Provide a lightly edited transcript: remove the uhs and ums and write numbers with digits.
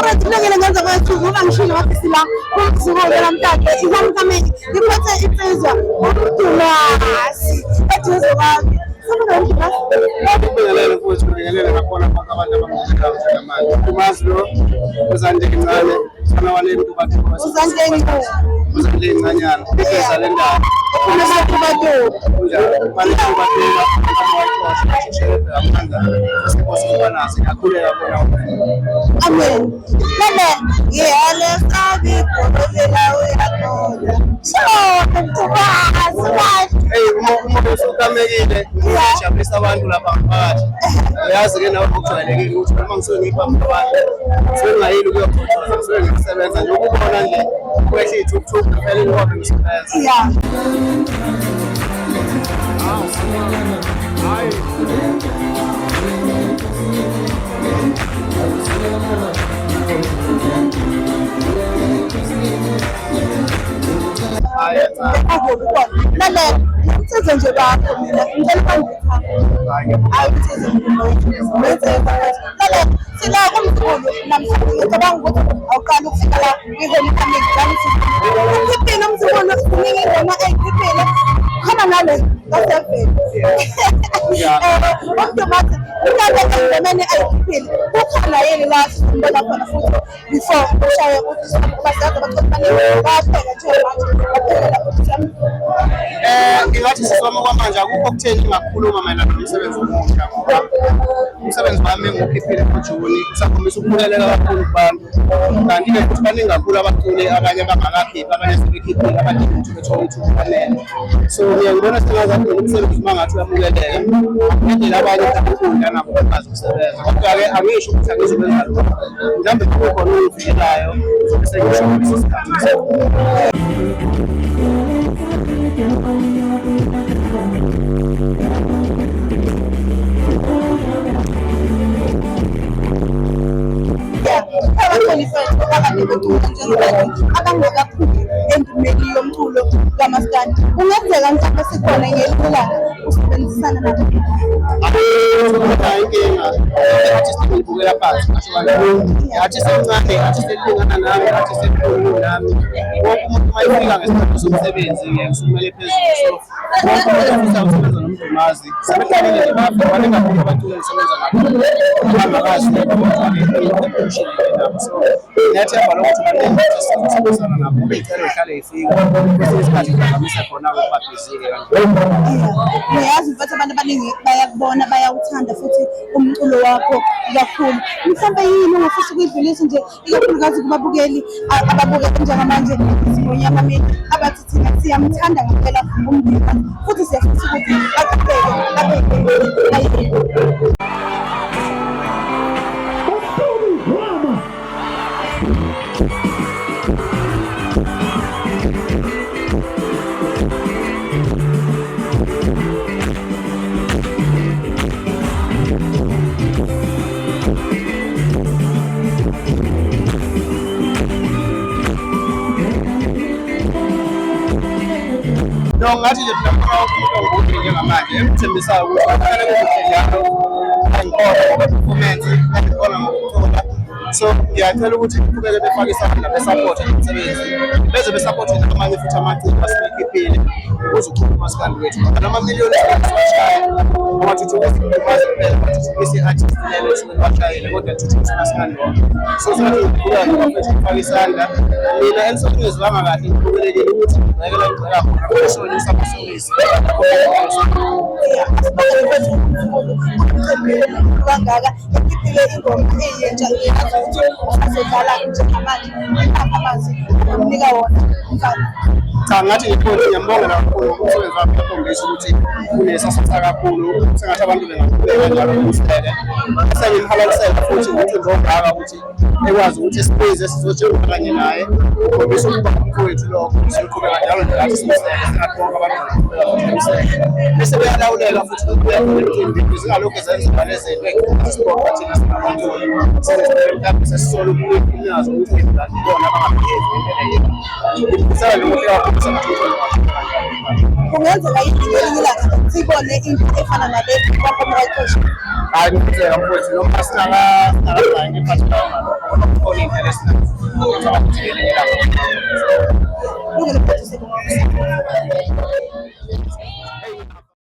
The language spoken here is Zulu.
Alright, kulungile ngenza kwethu ngoba ngishilo ngathi sila kumzukulu namhlanje i-homecoming iphethe insizwa uMdumasi eduze kwami. Sibona uMdumasi. Ngibingelele futhi ngibingelele nakhona bonke abantu abangibukelayo njengamanje. Umazi lo uzande incane, mfana wale mntu bathi Uzande incane. Uzande incanyana. Igeza le ndawo. Unamatubatuba. Kunjalo. Manje ubabeka amandla. Sipho sibanazi kakhuleka kona. Amen. Lele, ngiyale sabi khona uyakhona. So, Mdumasi manje. Hey, uma usukamekile, ngijabulisa abantu lapha ngaphakathi. Uyazi-ke nawe ngokujwayelekile ukuthi noma ngisuke ngiyibamba abantu, ngisuke ngingayile ukuyokhothoza, ngisuke ngisebenza nje ukubona nje kwehla iy'thukuthuku ngempela inqobe ngisebenza. Yeah. Hhayi, cha. Lalela, ngimsize nje bakho mina, ngicela ubangithanda. Hhayi, Hayi umsize ngimenzeza. Lalela, sila kumzukulu namhlanje ngicabanga ukuthi awuqali ukufika la kwi-homecoming kamzukulu. Ukhiphile umzukulu, ziningi ingoma ey'khiphile. Khona nale ka-seven. Umntu mathi mhlawumbe engomeni ayikhiphile kukhona yini la sizombona khona futhi before ushaye uthi ngoba siyazi abaculi abaningi bayapheka njengamanje baphekela ukuthi Ngingathi sisi wami okwamanje akukho okutheni engakukhuluma mayelana nomsebenzi omusha ngoba umsebenzi wami engiwukhiphile ngoJuni usakhombisa ukuphumelela kakhulu kubantu. Kanti-ke futhi baningi kakhulu abaculi abanye abangakakhiphi abanye sebekhiphile abadinga ukuthi bethole ithuba kufanele. So ngiye ngibona sengazathi lo msebenzi uma ngathi uyamukeleka ngendlela abanye inkundla nabo bakwazi ukusebenza. Kodwa-ke angisho ukuthi angizobenza lokho. Mhlawumbe kukhona ongivikelayo ngizobe sengisho ngaleso sikhathi. Abaculi bethu abakade becula njengoba abangakaphumi endimeni yomculo kamaskandi kungenzeka mhlawumbe sikhona ngelinye ilanga usebenzisana nabo. Hayi, inkinga i-artist ngiyibukela phansi ngasho kanjalo. I-artist encane, i-artist elingana nami, i-artist enkulu nami. Wonke umuntu uma efika ngesikhathi somsebenzi ngiye ngisukumele phezulu. So wonke umuntu ofisa ukusebenza noMdumazi sebehlalile nje bafika baningi kakhulu abaculi engisebenza nabo abangakazi kodwa-ke nabo. So ngiyathemba lokuthi baningi artists engisebenzisana nabo ngoba iy'celo zihlale y'fika kwesinye isikhathi ngiphazamise khona-ke ukuba busy-ke kanje. Ngiyazi mfethu abantu abaningi bayakubona bayawuthanda futhi umculo wakho kakhulu. Mhlawumbe yini ongafisa ukuyidlulisa nje ikakhulukazi kubabukeli ababukele njengamanje Izingonyama Media abathi thina siyamthanda ngempela uMdumazi futhi siyafisa ukuthi aqhubeke abe ayiyo. No, ngathi nje mina ngifuna umuntu onguye njengamanje emthembisayo ukuthi kufanele kuhle njalo angikhona ngoba-performance angikhona ngokucula. So ngiyacela ukuthi kuqhubeke befake isandla besapothe lo msebenzi, beze besapothe namanye futhi amaciko asebekhiphile ukuze uqhube umaskandi wethu. Ngoba namamiliyoni esiwashaya awathuthukisi uMdumazi kuphela, athuthukise i-artist lelo esuke liwashayile kodwa athuthukise umaskandi wonke. So singathi ngikhuluma nje bafethu ukufaka isandla. Mina engisakungezwanga kahle ngiphumelelile ukuthi ngigxeke la ngigxeka khona kusonisa amasokisi. Yeah, asibongele mfethu uNkulunkulu umcimbi omkhulu kangaka ekhiphile ingoma eyintsha ngiyazi ukuthi usazodlala njengamanje ipha amazwi umnika wona umfana. Cha, ngathi ngikhona ngiyambongela kakhulu umsebenzi wakhe uyakhombisa ukuthi unesasasa kakhulu sengathi abantu bengaqhubeka njalo bemseke. Bese ngimhalalisela futhi umcimbi ongaka ukuthi ekwazi ukuthi sibize sizojabula kanye naye ukhombisa ukuba umfowethu lokho siyoqhubeka njalo nje nathi simseke sengathi bonke abantu bangaqhubeka futhi bemseke. Bese beyalawuleka futhi ukuya emcimbini zingalokhu zenziwa lezi zinto ey'sibopha thina singabaculi size sigcine mhlawumbe sesisola ukunazo umcimbi kanti bona bangabehave ngendlela eyiyo. Ngifisela nje okuhle kakhulu sengathi umcimbi ungaqhubeka kanjalo. Kungenzeka yini ngelinye ilanga sibone into efana nale kwaNkomo kaXhosha? Hayi, kungenzeka mfowethu noma singakazange iphathi ngalokho. bakhona ukukhona iy'ndlela esinazo. Ngicabanga ukuthi ngelinye ilanga Lungelo mfethu, siyabonga.